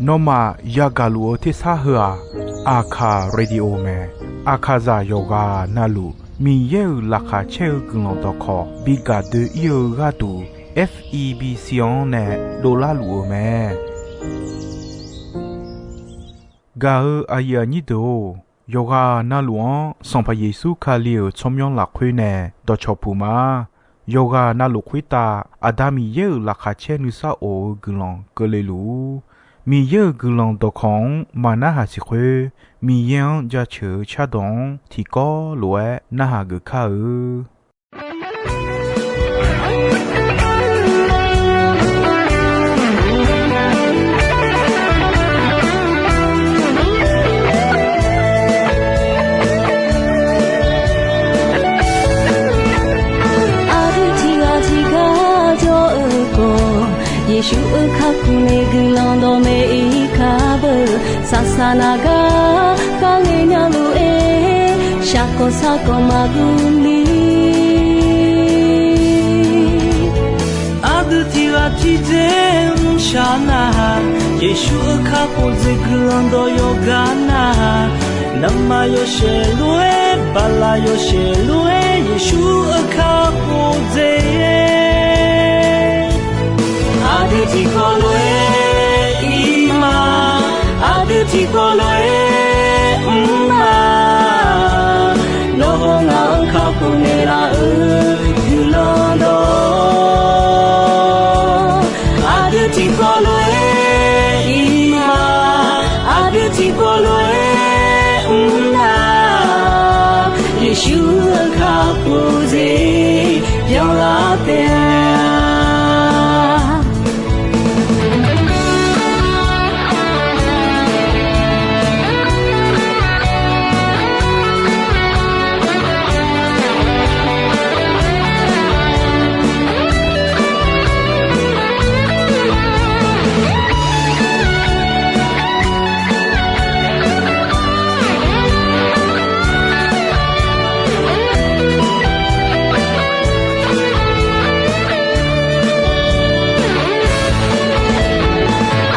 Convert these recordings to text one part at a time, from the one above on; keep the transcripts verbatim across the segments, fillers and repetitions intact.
Nawmaf yagaq luf-eu tersar heu-aq, Aqkaq Radio mae. Aqkaqzaq yawqghaq navluf Miqyaer-euq laqkhaq caer-eu guiqlanq dawqkawq bi gaq doe-ir-eu gharduq, F E B C-anr nae dovlar luf-eu mae. Gaq-eu aqyuif aqnyir deuq-or, yawqghaq navluf-anr Sanqpaq Yeqsur Kali-euq tsawrmyanr lafkhoer nae dawqcawq puq ma. Yawqghaq navluf khoertav Aqda Miqyaer-euq laqkhaq caer nuisar of-eu guiqlanq keuvle luf-ur. Miqyaer-euq guiqlanq dawqkawq-anr maq narhaq siq khoer, Miqyaer-anr jaceuq-eu cardawq-anr tiqkawv lof-aer narhaq geuf kar-eu. Aqdui tiqghaq tiqgar jawr-eu khawf, Yeqsur-euq kakhof nae guiqlanq dawqmaeq-ir kar beu. Saqsaq naq gar kharghae nya lof-aer, shaqkawq sarkawq maqguv ni. Aqdui tiqghaq tiqdzer mrshaq nar-aq, Yeqsur-euq kakhof dzaeq guiqlanq dawq yawqgar nar-aq, navmaqyawshaef lof-aer, baqlaq yawshaef lof-aer, Yeqsur-euq kakhof dzaeq. Aqdui tiqkawv lof-aer ir ma, aqdui tiqkawv lof-aer mr ma. Nawr haw ngaq-anr kakhof naeqlaf-euq guiqlanq dawq, aqdui tiqkawv lof-aer ir ma, aqdui tiqkawv lof-aer mr nar, Yeqsur-euq kakhof dzaeq byanlar taef-a.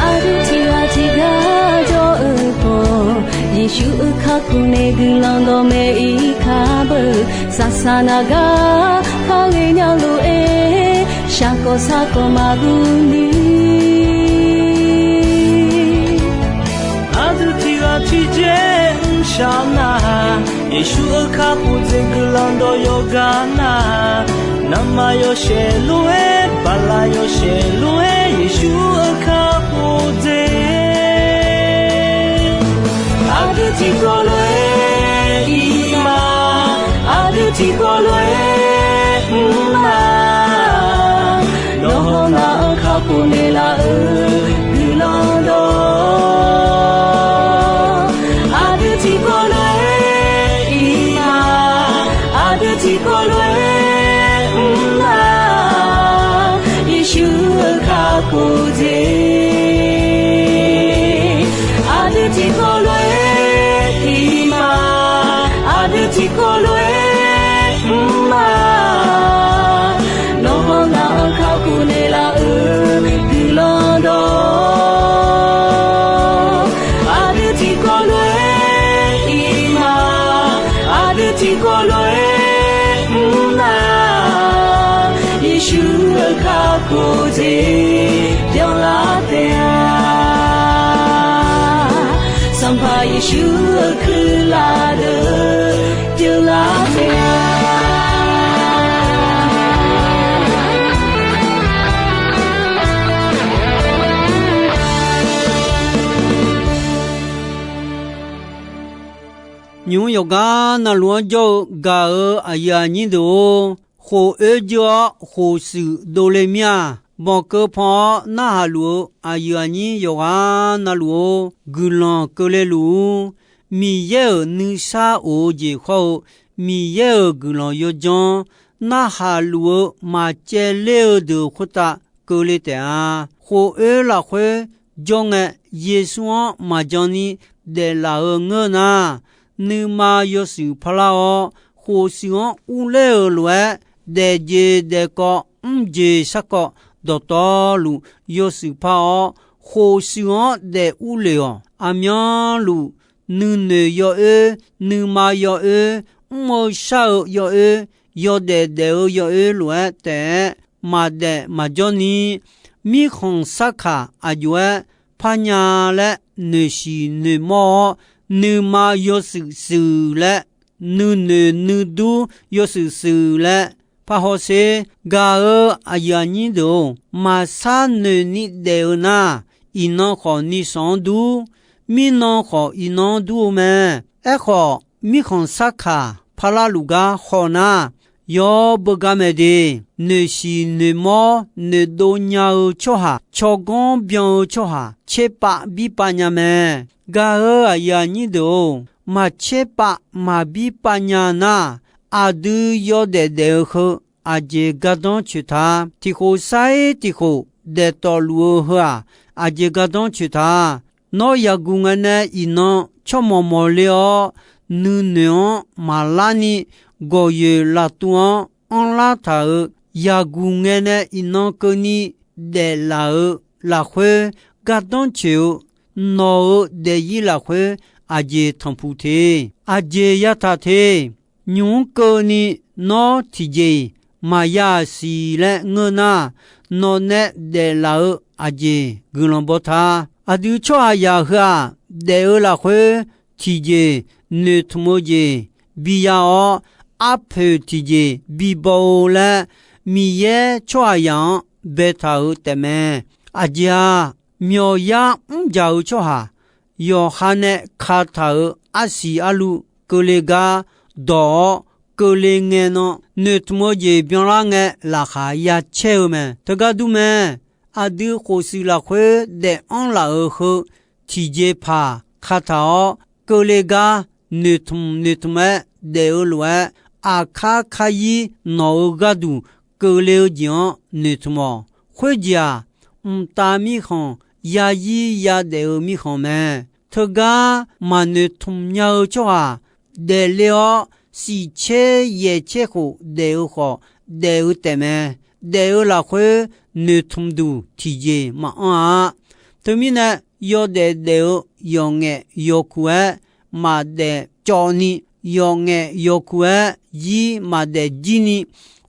Aqdui tiqghaq tiqgar jawr-eu khawf, Yeqsur-euq kakhof nae guiqlanq dawqmaeq-ir kar beu. Saqsaq naq gar kharghae nya lof-aer, shaqkawq sarkawq maqguv ni. Aqdui tiqghaq tiqdzer mrshaq nar-aq, Yeqsur-euq kakhof dzaeq guiqlanq dawq yawqgar nar-aq, navmaqyawshaef lof-aer, baqlaq yawshaef lof-aer, Yeqsur-euq kakhof dzaeq. Aqdui tiqkawv lof-aer ir ma, aqdui tiqkawv lof-aer mr ma. Nawr haw ngaq-anr kakhof naeqlaf-euq guiqlanq dawq, aqdui tiqkawv lof-aer ir ma, aqdui tiqkawv lof-aer mr ma. Yeqsur-euq kakhof dzaeq, aqdui tiqkawv lof-aer ir ma, aqdui tiqkawv lof-aer mr ma. Nawr haw ngaq-anr kakhof naeqlaf-euq guiqlanq dawq, aqdui tiqkawv lof-aer ir ma, aqdui tiqkawv lof-aer mr ma. Yeqsur-euq kakhof dzaeq byanlar taef-a. Sanqpaq Yeqsur-euq kuirlaf deuq byanlar taef-a. Nymq-mr yawqgar navluf-anr jawr-eu gaq-euq aqyuif aqnyir deuq-or, khof oer jeur-awr khof shuif dovle mir-a. Banqkeuv pan-awr narhaq luf-eu aqyuif aqnyir yawqghaq navluf-or, guiqlanq keuvle luf-ur. Miqyaer-euq nuisar of-eu jeq khawr-eu, Miqyaer-euq guiqlanq yawdzanr narhaq luf-eu maqcaevler-eu deuq khoertav keuvle taef-a. Khof oer lafkhoer jawr ngae, Yeqsur-anr maqjan ni daeflaf-eu ngeur nar, nuima yawshuif parlar-awr, khof shuif-anr urler-euq lof-aer, daefjeq daefkawv mrjeq sarkawv dawqtawvluf yawshuif par-awr, khof shuif-anr daef urlef-awq. Aqmyanluf nuinoeq yawoer, nuima yawoer, mr-eu shar-eu yawoer, yawdaef daef-eu yawoer lof-aer taef-aer maqdaef maqjawr ni, mirkhanq sarkaq aqjox-aer parnya laer noeqshiq noeqmawr-awr, nuima yawshuif shuif laer, nuinoeq nuidur yawshuif shuif laer parhaw sher. Gaq-eu aqyuif aqnyir deuq-or, maqsar noeqni daef-eu nar, iqnan khawf nisanq-anr dur, mirnan khawf iqnan-anr dur-eu mae. Aerkhawf, mirkhanq sarkaq parlar luf gar haw nar, yawr beugar mae de. Noeqshiq noeqmawr noeqdov nya-eu tsawrhaq, tsawrganr byan-eu tsawrhaq, tserpav birpav nya mae. Gaq-eu aqyuif aqnyir deuq-or, maqtserpav maqbirpav nya nar, aqdui yawdaef daef-eu heu aqjeq gardanr coeq ta. Tiqkhof sar-ir tiqkhof daeftawf luf-eu heu-aq, aqjeq gardanr coeq ta. Nawr yaqguq ngae nae iqnan tsawrmawq mawqle-awr, nuinoeq-anr maqlar ni gawqyoeq laftuv-anr anrlar taq-euq, yaqguq ngae nae iqnan keuvni daeflaf-euq lafkhoer gardanr coeq-eu, nawq-euq daefzir lafkhoer aqjeq tanqpuq te, aqjeq yataq te. Nymq-mr keuvni nawr tiqjeq-iq maqya-aq siq laer ngeur nar, nawq nae daeflaf-eu aqjeq guiqlanq baw ta. Aqdui tsawrhaqzaq heu-aq, daef-eu lafkhoer tiqjeq noeqtmq-eu jeq biya-awr, arpoeq tiqjeq bibaw-eu laer Miqyaer tsawrhaqzaq-anr baetaq-euq taefmae. Aqjeq-aq, myawqyar mrjaq-eu tsawrhaq yawqha nae kataq-euq arsiq arluv keuvle gar dawq-awr, keuvle ngae nan noeqtmq-eu jeq byanlar ngae laqkhaq ya caer-eu mae. Teugar dur mae. Aqdui khofshuif lafkhoer daef-anr laf-euq heu tiqjeqpaq kataq-awr, keuvle gar noeqtmq noeqtmq-aer daef-eu lof-aer, aqkar karyir nawq-euq gharduq keuvle-eu jeq-anr noeqtmq-awq. Khoerjeq-aq, mqtav mirkhanq, yazir yadaef-eu mirkhanq mae. Teugar maqnoeqtmq nya-eu tsawrhaq daefle-awr, shifcaer yaefcaer khof daef-eu khawf, daef-eu taefmae. Daef-eu lafkhoer noeqtmq duq tiqjeq maqanr-a. Teumirnae, yawdaef daef-eu yawqngaef yawkuq-aer maqdaef cawv ni, yawqngaef yawkuq-aer zir maqdaef jir ni,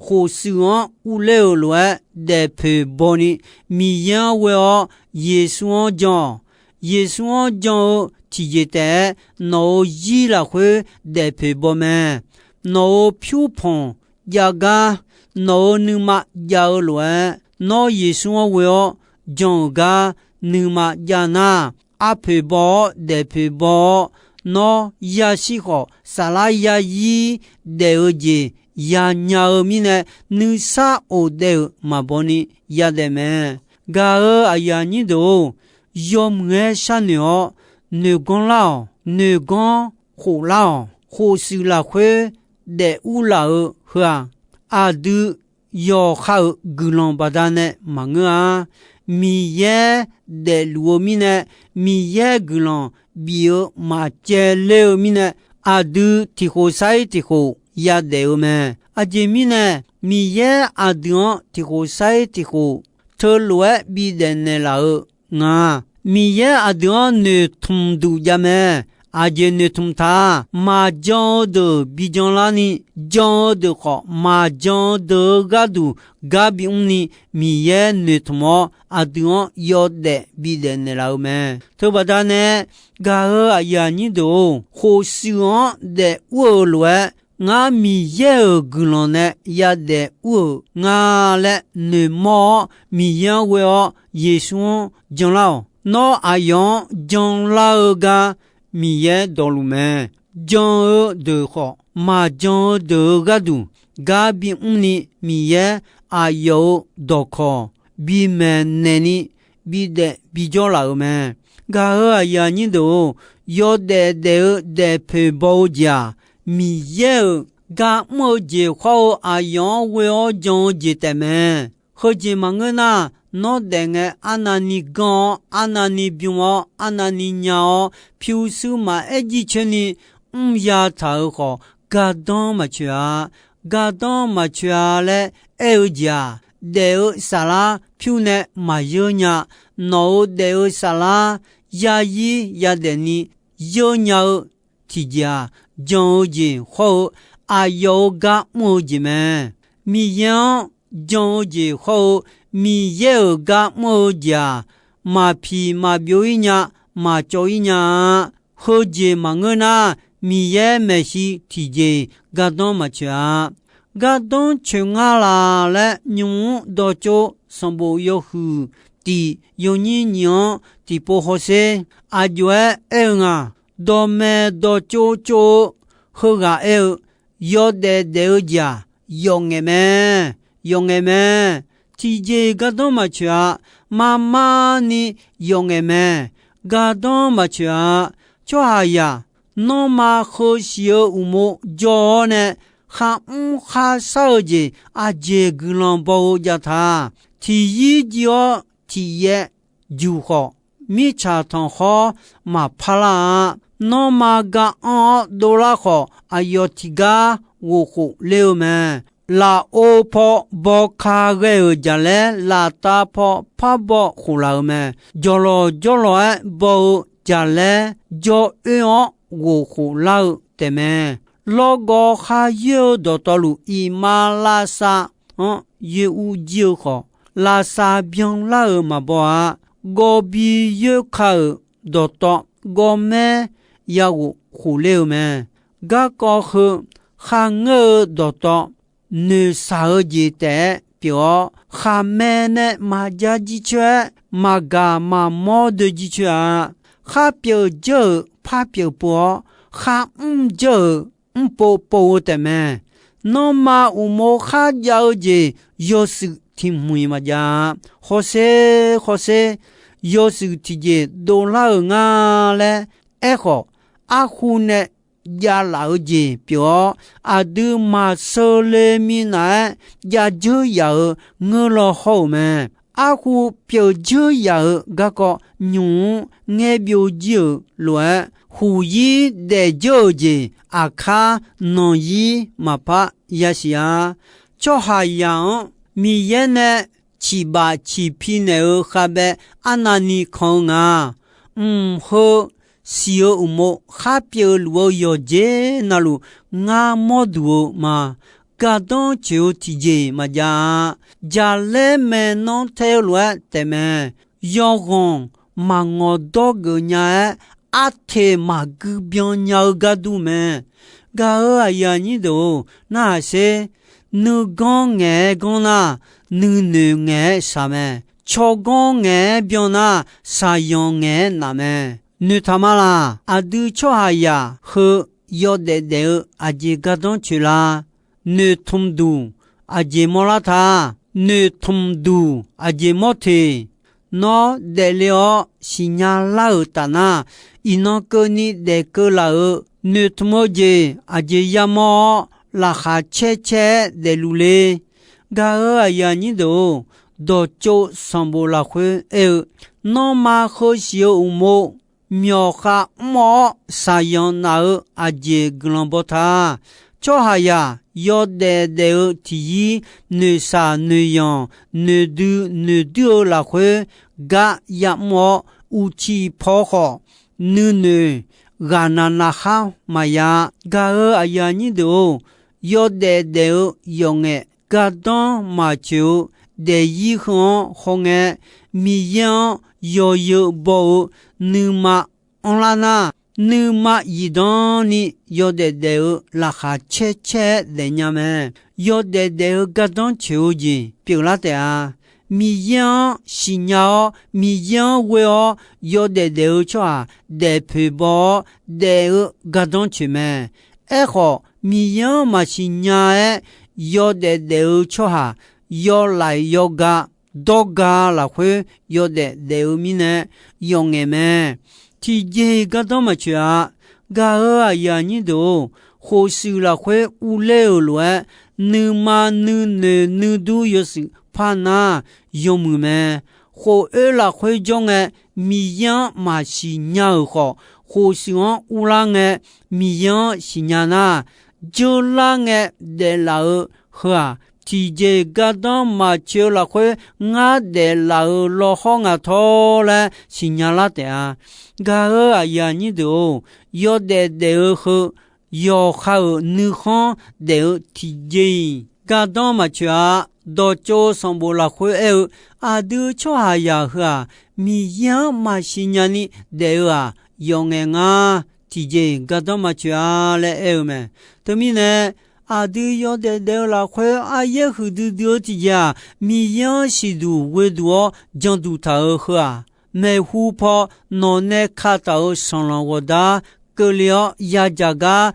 khofshuif-anr urler-euq lof-aer daefpoeq baw ni, Miqyaer-anr ghoe-awr Yeqsur-anr jan-awq. Yeqsur-anr jan-eu tiqjeq taef-aer nawq-euq zir lafkhoer daefpoeq baw mae. Nawq-euq pyur panq jav gar, nawq-euq nuima jav-eu lof-aer, nawr Yeqsur-anr ghoe-awr jan-euq gar nuima jav nar, arpoeq baw-awr daefpoeq baw-awr, nawr yashir khawf saflar yazir daef-eu jeq yanya-eu mirnae, nuisar of daef-euq maqbaw ni yadaef mae. Gaq-eu aqyuif aqnyir deuq-or, yawmuiq-aer sharnoeq-awr, noeqganr lar-awq. Noeqganr khof lar-awq. Khofshuif lafkhoer daef urlaf-eu heu-aq, aqdui yawqha-euq guiqlanq baqdanae maqngeur-a. Miqyaer daefluf-eu mirnae, Miqyaer guiqlanq bif-eu maqcaev ler-eu mirnae, aqdui tiqkhof sar-ir tiqkhof yadaef-eu mae. Aqjeq mirnae, Miqyaer aqdui-anr tiqkhof sar-ir tiqkhof teulof-aer bidaef naeqlaf-eu nga. Miqyaer aqdui-anr noeqtmq duq jav mae. Aqjeq noeqtmq ta, maqjan-eu deuq bijan larni, jan-eu deuq khawf maqjan-eu deuq-eu gharduq gar bimr ni, Miqyaer noeqtmq-awr aqdui-anr yawdaef bidaef naeqlaf-eu mae. Teubaqda nae gaq-eu aqyuif aqnyir deuq-or, khofshuif-anr daef ur-eu lof-aer, ngar Miqyaer-euq guiqlanq nae yadaef ur-euq nga laer noeqmawr-awr, Miqyaer-anr ghoe-awr Yeqsur-anr janlar-awq. Nawr aqyawf-anr janlar-eu gar Miqyaer dawqluf mae. Jan-eu deuq khawf, maqjan-eu deuq-eu gharduq gar bimr ni, Miqyaer aqyawf-euq dawqkawq bimaeq naeqni, bidaef bijawr laf-euq mae. Gaq-eu aqyuif aqnyir deuq-or, yawdaef daef-eu daefpoeq baw-eu jeq-aq, Miqyaer-euq gar mr-eu jeq khawr-eu aqyawf-anr ghoe-awr jan-eu jeq taef mae. Heujeq maqngeur nar, nawr daef ngae arnavni ganr-awr, arnavni bym-awr, arnavni nya-awr, pyurshuir maqaer jircoer ni mr ya taq-euq khawf, gardanr maqcoeq-a. Gardanr maqcoeq-a laer aer-eu jeq-aq, daef-eu saflar pyur nae maqyeur nya. Nawq-euq daef-eu saflar yaryir yadaef ni yeur nya-eu tiqjeq-aq, jan-eu jeq hawr-eu aqyawf-euq gar mr-eu jeq mae. Miqyaer-anr jan-eu jeq hawr-eu Miqyaer-euq gar mr-eu jeq-aq, maqpiq maqbyov-ir nya, maqcawv-ir nya-a. Heujeq maqngeur nar, Miqyaer maeqshi tiqjeq-iq gardanr maqtsoeq-a. Gardanr tsoeq nga laq laer nymq-mr dawqtsov sanqbof yawhuiq tiq yawnyir nyiq-anr tiqpov hawsher. Aqjox-aer aer-eu nga, dawqmaeq dawqtsov tsov-eu heughaq aer-eu, yawdaef daef-eu jeq-aq, yawf ngaef mae, yawf ngaef mae. Tiqjeq-iq gardanr maqtsoeq-a. Marmar ni yawf ngaef mae, gardanr maqtsoeq-a. Tsawrhaqzaq, nanrma heu siq-eu uqmov jawr-awr nae, kharmr kharshar-eu jeq aqjeq guiqlanq baw-eu jav ta. Tiqyir jiv-awr tiqyaer juq khawf, mirtsaq tanqkhawr maqpar lar-a. Nanrma ga anr-awr dovlar khawf, aqyawf tiqgar ghof khof ler-eu mae. Lafov paw baw ka ghae-euq jaqlaer, laftav paw par baw khof laf-euq mae. Jawqlawq jawrlawq-aer baw-eu jaqlaer, jawr oer-awr ghof khof lar-eu taefmae. Lawrgawv kharyoer-eu dawqtawvluf, iqmalavshav-anr yoer ur jir-eu khawf, lavshav byanlar-euq maqbaw-a. Gawvbi yoerka-euq dawqtawv gawrmaer yaghof khof ler-eu mae. Garkawv heu kharngeur-eu dawqtawv noeqshaq-eu jeq taef-aer pyeuf-awr, khaqmae nae maqjav jircoer-aer, maqgaq maqmawr doe jircoer-a. Khar pyeuf jeur-euq par pyeuf pov-awr, khar mr jeur-euq mrpov pov-eu taefmae. Nanrma uqmov kharjav-eu jeq yawshuif tiq hmq-iq maqjav-a. Hawsher, hawsher, yawshuif tiqjeq dovlar-euq nga laer aerkhawf, arhu nae javlaf-eu jeq pyeuf-awr, aqdui maqsheu le minav-aer jav dzeur yaf-euq ngeur law hawr-euq mae. Arhu pyeuf dzeur yaf-euq garkawv nymq-mr ngaer byov jir-euq lof-aer, huq yir daef dzeur-euq jeq aqkar nanq yir maqpar yasiq-a. Tsawrhaqzaq-anr Miqyaer nae ciqbaf ciqpi naeq-eu khavbae arnavni kan-eu nga. Mq heu siq-eu uqmov khar pyeuf luf-eu yawqjeq navluf ngar mawr duq-eu ma. Gardanr tsoeq-eu tiqjeq maqjav-a. Jaqlaer maeqnan tae-eu lof-aer taefmae. Yawghanq maqngawq dawr geuf nya-aer, arteq maqgui byan nya-eu gar dur mae. Gaq-euq aqyuif aqnyir deuq-or, narhaq sher. Nuiganr ngaeq-aer ganr nar, nuinoeq ngaeq-aer shaq mae. Tsawrganr ngaeq-aer byan nar, shaqyanq ngaeq-aer naf mae. Noeqtaq ma laq? Aqdui tsawrhaqzaq heu yawdaef daef-eu aqjeq gardanr tsoeq la? Noeqtmq duq aqjeq mawrlar ta? Noeqtmq duq aqjeq mawr teq? Nawr daefle-awr siqnya lar-euq taf nar, iqnan keuvni daef keuv laf-euq noeqtmq-eu jeq aqjeq yamawr-awr, laqkhaq caer caer-aer daefluf le. Gaq-euq aqyuif aqnyir deuq-or, dawqtsov sanqbof lafkhoer aer-eu, nanrma heu siq-eu uqmov myawqkhav mr-awr shaqyanq naf-eu aqjeq guiqlanq baw ta? Tsawrhaqzaq yawdaef daef-eu tiqyir, noeqshaq noeqyanq noeqdui noeqdui-eu lafkhoer gar yamr-awr, uqcif paw khawf nuinoeq ghaqnav navkhar maqya. Gaq-euq aqyuif aqnyir deuq-or, yawdaef daef-eu yawqngaef gardanr maqtsoeq-eu daefzir heu-anr hawngae, Miqyaer-anr yawzeu baw-eu nuima anrlar nar, nuima zifdan ni yawdaef daef-eu laqkhaq caer caer-aer daefnya mae. Yawdaef daef-eu gardanr tsoeq-eu jeq pyeuflar taef-a. Miqyaer-anr siqnya-awr, Miqyaer-anr ghoe-awr, yawdaef daef-eu tsawrhaq daefpoeq baw-awr daef-eu gardanr tsoeq mae. Aerkhawf, Miqyaer-anr maqsiq nya-aer yawdaef daef-eu tsawrhaq yawlaeq yawga dawrga lafkhoer yawdaef daef-eu mirnae yawqngaef mae. Tiqjeq-iq gardanr maqtsoeq-a. Gaq-euq aqyuif aqnyir deuq-or, khof shuif lafkhoer urler-euq lof-aer, nuima nuinoeq nuidur yawshuif par nar yawmuiq mae. Khof oer lafkhoer jawr ngae, Miqyaer-anr maqsiq nya-euq khawf, khof shuif-anr urlar ngae, Miqyaer-anr siqnya nar, jeurlar ngae daeflaf-eu heu-aq, tiqjeq-iq gardanr maqcoeq-eu lafkhoer ngar daeflaf-euq lawhawr nga tawr laer siqnya lar taef-a. Gaq-eu aqyuif aqnyir deuq-or, yawdaef daef-eu heu yawqha-euq nuikhanr daef-eu tiqjeq-iq gardanr maqcoeq-a. Dawqtsov sanqbof lafkhoer aer-eu, aqdui tsawrhaqzaq heu-aq, Miqyaer-anr maqsiq nyani daef-eu-aq, yawf ngaef ngar tiqjeq-iq gardanr maqcoeq-a laer aer-eu mae. Teumirnae, aqdui yawdaef daef-eu lafkhoer aryaer huiqdui dui-eu tiqjeq-aq, Miqyaer-anr siqduq ghoeduq-awr janduq taq-euq heu-aq, maeqhu paw nawq nae kataq-euq sanqlanq ghawqdar keuvle-awr yadzaq gar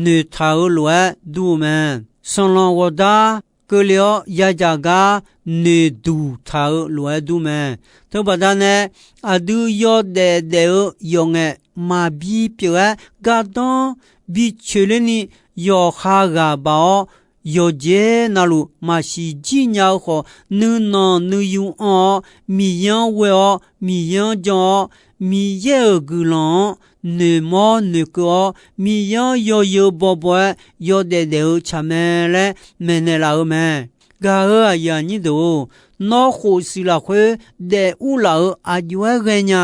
noeqtaq-eu lof-aer dur-eu mae. Sanqlanq ghawqdar keuvle-awr yadzaq gar noeqduq taq-eu lof-aer dur mae. Teubaqda nae, aqdui yawdaef daef-eu yawf ngaef maqbi pyeuf-aer gardanr bicoeq lerni yawqha ghaq baq-awr, yawqjeq navluf maqsiq jir nya-eu khawf, nuinanq nuiyu anr-awr, Miqyaer-anr ghoe-awr, Miqyaer-anr jan-awr, Miqyaer-euq guiqlanq-anr noeqmawr noeqkeuv-awr, Miqyaer-anr yawzeu bawbaw-aer yawdaef daef-eu tsaq mae laer maeqnaeq laf-eu mae. Gaq-eu aqyuif aqnyir deuq-or, nawr khof shuif lafkhoer daef ur laf-euq aqjox-aer ghaenya.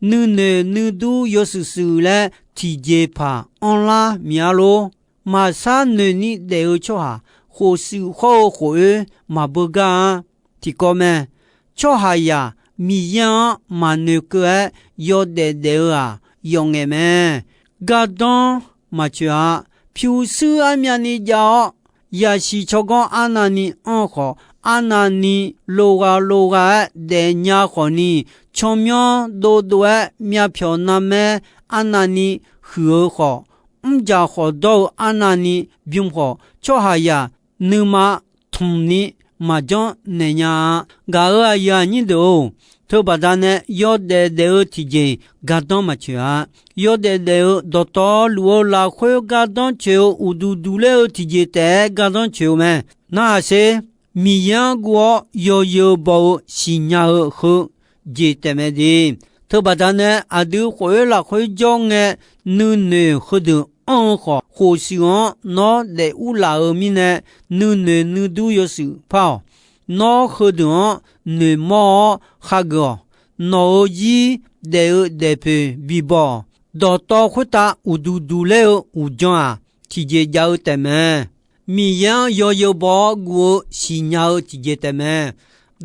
Nuinoeq nuidur yawshuif shuif laer tiqjeqpaq anrlar miq-ar lor. Maqsar noeqni daef-eu tsawrhaq khof shuif hawr-eu khof-oer maqbeugar-a. Tiqkawv mae. Tsawrhaqzaq Miqyaer-anr maqnoeqkeuv-aer yawdaef daef-eu-aq, yawf ngaef mae. Gardanr maqcoeq-a. Pyurshuir armyavni jav-awr, yasiq tsawrganr arnavni anr-eu khawf, arnavni loghaq loghaq-aer daefnya khawfni, tsawrmyanr dovdov-aer myavpyawq narmaer arnavni huiq-eu khawf, mrjaq khawf dawr-eu arnavni bym khawf, tsawrhaqzaq nuima tmqni maqjanr naeq nya-a. Gaq-eu aqyuif aqnyir deuq-or, teubaqda nae yawdaef daef-eu tiqjeq-iq gardanr maqcoeq-a. Yawdaef daef-eu dawqtawvluf-eu lafkhoer gardanr coeq-eu uqduq duq ler-eu tiqjeq taef-aer gardanr coeq-eu mae. Narhaq sher. Miqyaer-anr guv-awr yawzeu baw-eu siqnya-eu heu jeq taef mae de. Teubaqda nae aqdui khof-oer lafkhoer jawr ngae, nuinoeq heudeuq anr-eu khawf, khof shuif-anr nawr daef ur laf-eu mirnae, nuinoeq nuidur yawshuif par-awq. Nawr heudeuq-anr noeqmawr-awr khageuf-awq. Nawq-euq zir daef-eu daefpoeq bibaw-awq. Dawqtawv khoertav uqduq duq ler-eu uqdzan-aq, tiqjeq jav-eu taef mae. Miqyaer-anr yawzeu baw-awr guv-eu siqnya-eu tiqjeq taef mae.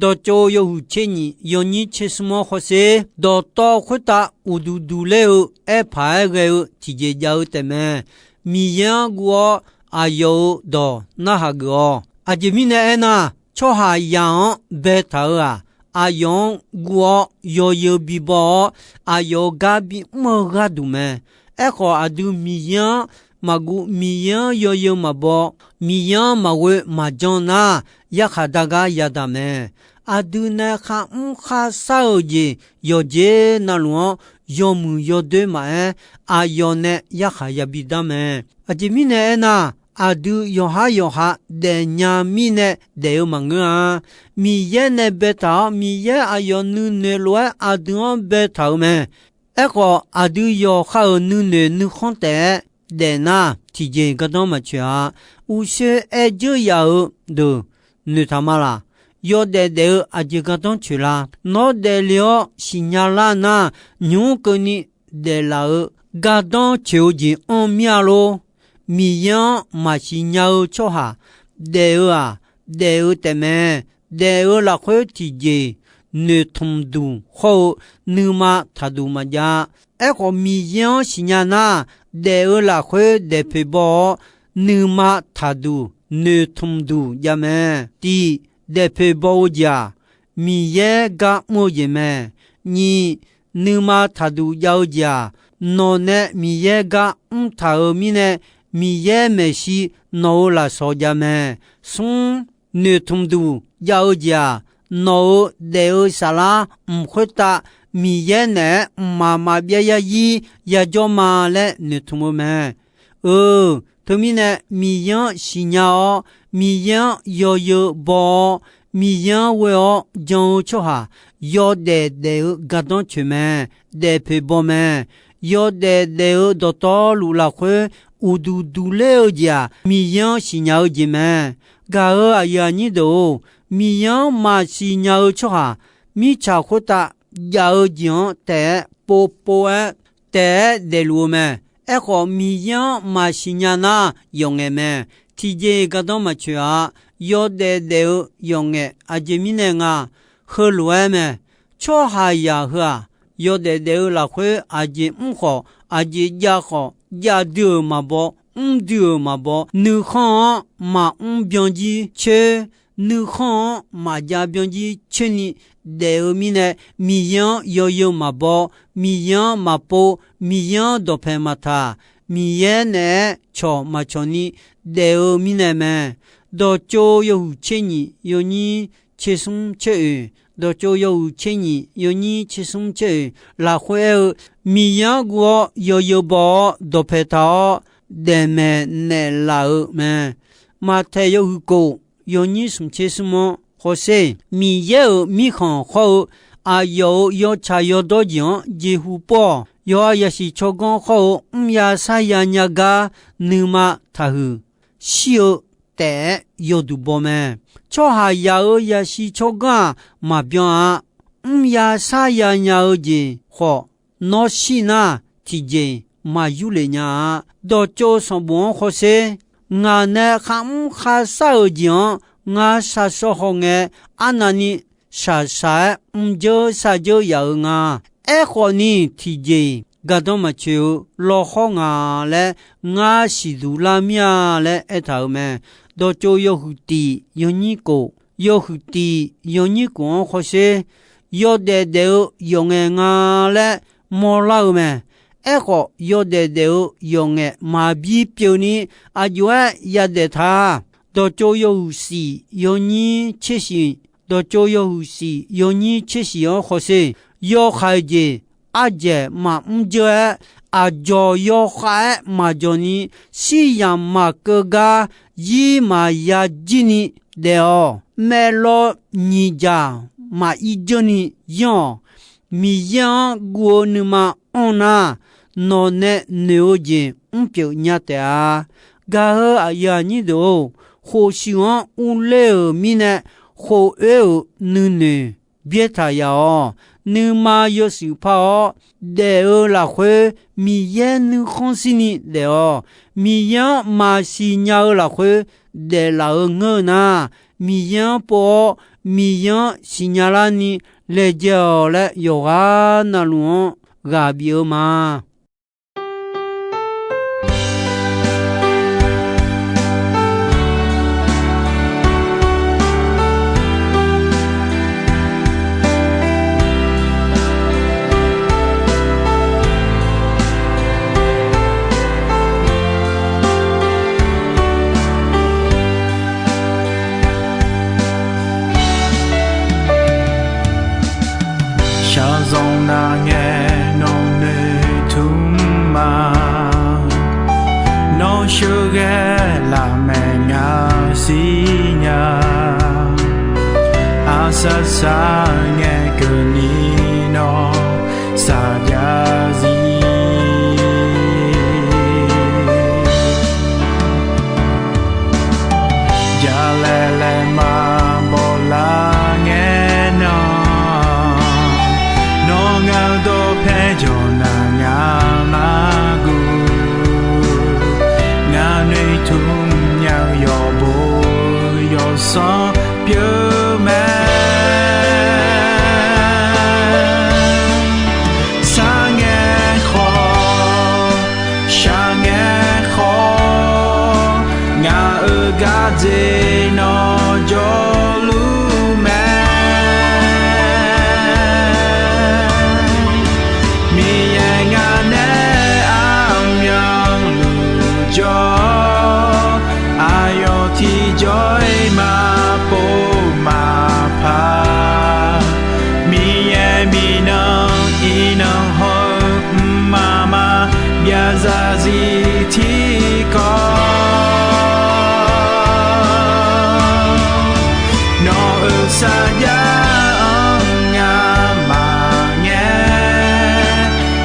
Dawqtsov yawhuiq tser nyiq yawnyir tser smr-anr hawsher. Dawqtawv khoertav uqduq duq ler-eu aerpaq-aer ghae-eu tiqjeq jav-eu taef mae. Miqyaer-anr guv-awr aqyawf-euq dawq narhaq geuf-awq. Aqjeq mirnae aernar, tsawrhaqzaq-anr baetaq-eu-aq, aqyawf-anr guv-awr yawzeu bibaw-awr, aqyawf-euq gar bimr-eu gharduq mae. Aerkhawf, aqdui Miqyaer-anr maqguv, Miqyaer-anr yawzeu maqbaw, Miqyaer-anr maqghoe maqjan nar, yarkhaq dar gar yadaq mae. Aqdui nae kharmr kharsar-euq jeq yawqjeq navluf-anr yawmuiq yawdoer maqaer, aqyawf nae yarkhaq yabi dar mae. Aqjeq mirnae aernar, aqdui yawqhar yawqha daefnya mirnae daef-eu maqngeur-a. Miqyaer nae baetaq-awr, Miqyaer aqyawf nuinoeq lof-aer aqdui-anr baetaq-euq mae. Aerkhawf, aqdui yawqha-euq nuinoeq nuikhanr taef-aer daefnar, tiqjeq gardanr maqcoeq-a. Uqshoe aer dzeur yaf-eu deuq noeqtaq ma laq. Yawdaef daef-eu aqjeq gardanr coeq la? Nawr daefle-awr siqnya lar nar, nymq-mr keuvni daeflaf-eu gardanr coeq-eu jeq anr mir-a lor. Miqyaer-anr maqsiq nya-eu tsawrhaq daef-eu-aq, daef-eu taefmae. Daef-eu lafkhoer tiqjeq noeqtmq duq hawr-eu nuima taqduq maqjav. Aerkhawf, Miqyaer-anr siqnya nar, daef-eu lafkhoer daefpoeq baw-awr, nuima taqduq noeqtmq duq javmae. Tiq, daefpoeq baw-eu jeq-aq, Miqyaer gar mr-eu jeq mae. Nyiq, nuima taqduq jav-eu jeq-aq, nawq nae Miqyaer gar mrtaq-euq mirnae, Miqyaer maeqshi nawq-euq lafsawq javmae. Smr, noeqtmq duq jav-eu jeq-aq, nawq-euq daef-eu saflar mq khoertav Miqyaer naeq-aer mqmaq maqbyav yarzir yajawr ma laer noeqtmq-eu mae. Eu, teumirnae Miqyaer-anr siqnya-awr, Miqyaer-anr yawzeu baw-awr, Miqyaer-anr ghoe-awr jan-eu tsawrhaq, yawdaef daef-eu gardanr coeq mae, daefpoeq baw mae. Yawdaef daef-eu dawqtawvluf lafkhoer uqduq duq ler-eu jeq-aq, Miqyaer-anr siqnya-eu jeq mae. Gaq-euq aqyuif aqnyir deuq-or, Miqyaer-anr maqsiq nya-eu tsawrhaq, mirtsaq khoertav jaf-eu jeq-anr taef-aer povpov-aer taef-aer daefluf-eu mae. Aerkhawf, Miqyaer-anr maqsiq nya nar, yawqngaef mae. Tiqjeq-iq gardanr maqtsoeq-a. Yawdaef daef-eu yawqngaef aqjeq mirnae nga? Heulof-aer mae. Tsawrhaqzaq heu-aq, yawdaef daef-eu lafkhoer aqjeq mr khawf, aqjeq jav khawf, jav dui-euq maqbaw, mr dui-euq maqbaw, nuikhanr-anr maqmr byanjir coer, nuikhanr-anr maqjav byanjir coer ni daef-eu mirnae, Miqyaer-anr yawzeu maqbaw, Miqyaer-anr maqpov, Miqyaer-anr dawqpaeq maqtaq, Miqyaer naeq-aer cawq maqcawq ni daef-eu mirnae mae. Dawqtsov yawhuiq tser nyiq yawnyir tser smr tser oeq, dawqtsov yawhuiq tser nyiq yawnyir tser smr tser oeq lafkhoer aer-eu, Miqyaer-anr guv-awr yawzeu baw-awr dawqpaeq taq-awr, daefmaeq naeqlaf-eu mae. Maqtaeq yawhuiq kof yawnyir smq tser smr-anr hawsher, Miqyaer-euq mirkhanq khawr-eu aqyawf-euq yawtsaq yawdawr jeq-anr jeqhu pov-awq. Yawqha yasiq tsawrganr khawr-eu mrya sarya nya gar nuima taqhuiq shir-eu taef-aer yawduq baw mae. Tsawrhaqzaq-euq yasiq tsawrganr-aq maqbyan-a. Mrya sarya nya-eu jeq khawf, nawr shir nar, tiqjeq maqyur lef nya-a. Dawqtsov sanqbof-anr hawsher, ngaq nae kharmr kharshar-euq jeq-anr ngar shar shawr hawngae, arnavni shaqshaq-aer mrjeur sharjeur yaf-eu nga. Aerkhawfni, tiqjeq-iq gardanr maqtsoeq-eu lawkhawr nga laer ngar siqduq lar mir-a laer aertaq-euq mae. Dawqtsov yawhuiq tiq yawnyir kof, yawhuiq tiq yawnyir kof-anr hawsher, yawdaef daef-eu yawqngaef nga laer mawrlar-eu mae. Aerkhawf, yawdaef daef-eu yawqngaef maqbi pyeuf ni aqjox-aer yadaef ta. Dawqtsov yawhuiq siq yawnyir tser shiq, dawqtsov yawhuiq siq yawnyir tser shiq-anr hawsher, yawhaiq jeq ardzaeq maqmr dzeur-aer, aqdzawq yawkhav-aer maqdzawq ni, shiryamq maqkeuv gar zir maqya jir ni daef-awq. Maeqlawv nyiq dzaq maqir dzeur ni yanr-awq. Miqyaer-anr guv-eu nuima anr nar, nawq nae noeq-eu jeq mrpyeuf nya taef-a. Gaq-eu aqyuif aqnyir deuq-or, khof shuif-anr urler-euq mirnae, khof oer-euq nuinoeq byaertaq yaf-awq. Nuima yawshuif par-awr daef-eu lafkhoer, Miqyaer nuikhanr shirni daef-awq. Miqyaer-anr maqsiq nya-eu lafkhoer daeflaf-eu ngeur-eu nar, Miqyaer-anr pov-awr, Miqyaer-anr siqnya larni laejae-awq laer, yawqghaq navluf-anr ghaq bif-eu ma. Shaqzanq nar ngae nawq noeqtmq ma. Nawr sheuqghae lafmaeq nga siqnya. Aqsar sar ngae keuvni nawr saqjav zir. Jalaeq laeqma bawlar ngae nan, nawr ngaq-eu dawqpae jawq nar ngaq mar guv. Ngaq noeqtmq nya-eu yawqbo yawsanr pyeuf mae. Sar ngae khawf, shaq ngae khawf, ngaq-euq gardzer nawr jawrluf mae. Miqyaer ngaq nae aqmyanluf jawr, aqyawf tiqjawr-iq maqpov maqpar. Miqyaer minav iqnan haw-eu mqmaq maqbyav zarzir tiqkawv. Nawq-euq sarjax-anr ngamaf ngae,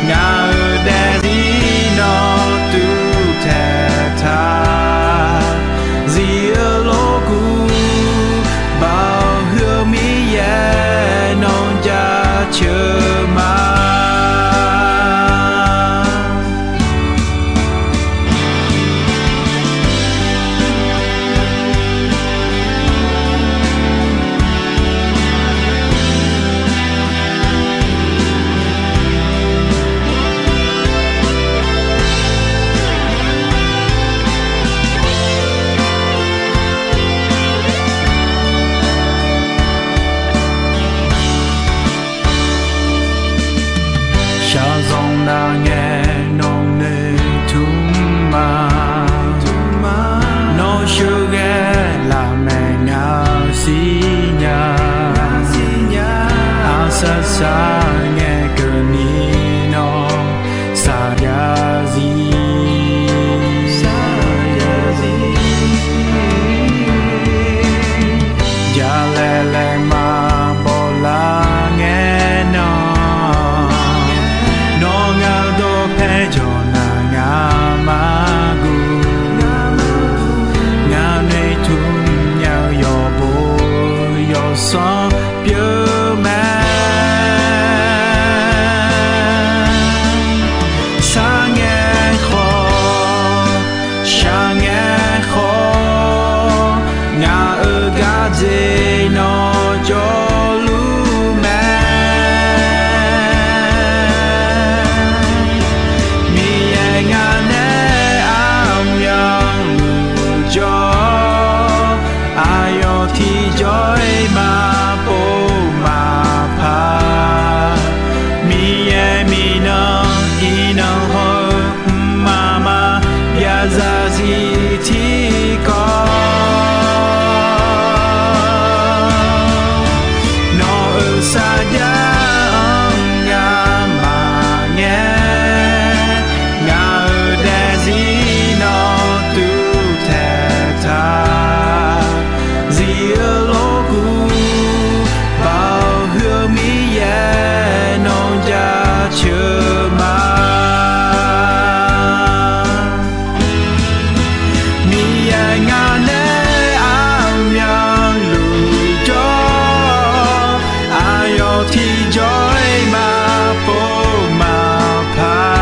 ngaq-euq daefzir nawr tuvtaeq taq. Zif-eu lorkuv ceuq ma. Shaqzanq nar ngae nawq noeqtmq ma. Nawr sheuqghae lafmaeq ngaq-eu siqnya. Aqsar sar ngae keuvni nawr saqjav zir. Jalaeq laeqma bawlar ngae nawr, nawr ngaq-eu dawqpae jawr nar ngaq maqguv. Ngaq noeqtmq nya-eu yawqbo yawsanr pyeuf mae. Sharngae khawf, sharngae khawf, ngaq-euq gardzer nawr jawrluf mae. Miqyaer ngaq nae armyanluf jawr, aqyawf tiqjawr-iq maqpov maqpaq. Miqyaer miqnan iqnan haw-eu mqmaq maqbyav zarzir tiqkawv. Nawq-euq sarjax-anr ngamaf ngae, ngaq-euq daefzir nawr tuvtaeq taq. Zif-eu lorkuv, Baoq huiq-eu Miqyaer nawq jaceuq ma. Miqyaer ngaq nae armyanluf jawr, aqyawf tiqjawr-iq maqpov maqpaq.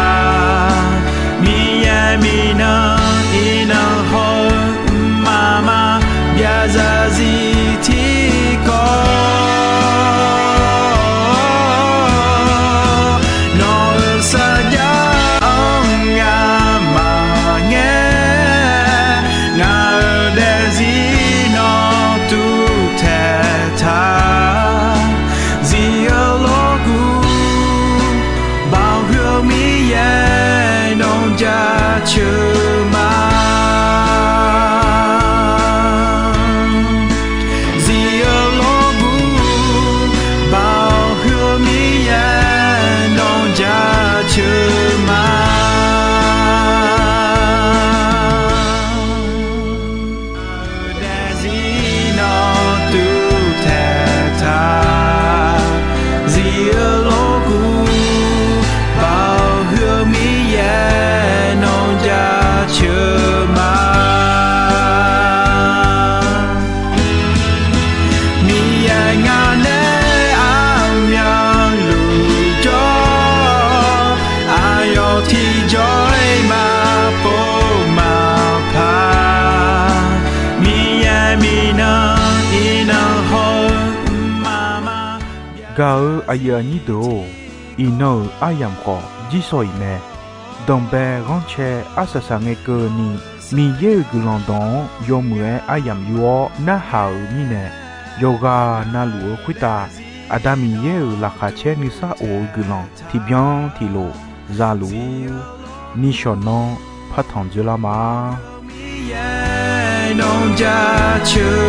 Miqyaer miqnan iqnan haw-eu mqmaq maqbyav zarzir tiqkawv. Nawq-euq sarjax-anr ngamaf ngae, ngaq-euq daefzir nawr tuvtaeq taq. Zif-eu lorkuv, Baoq huiq-eu Miqyaer nawq jaceuq ma. Zif-eu lorkuv, Baoq huiq-eu Miqyaer nawq jaceuq ma. Daefzir nawr tuvtaeq taq. Zif-eu lorkuv, Baoq huiq-eu Miqyaer nawq jaceuq ma. Miqyaer ngaq nae armyanluf jawr, aqyawf tiqjawr-iq maqpov maqpaq. Miqyaer miqnan iqnan haw-eu mqmaq maqbyav. Gaq-euq aqyuif aqnyir deuq-or, iqnan-euq aryamq khawf jirsawq iq mae. Danqbae ghanrcae arsaq saq ngae keuvni, Miqyaer-euq guiqlanq dawq-anr yawmuiq-aer aryamq yur-awr narhaq-euq mirnae, yawqghaq navluf-eu khoertav Aqda Miqyaer-euq laqkhaq caer nuisar of-eu guiqlanq tiqbyan tiqlof za luf-ur. Nishawq nanr partanq dzoerlar ma. Miqyaer nawq jaceuq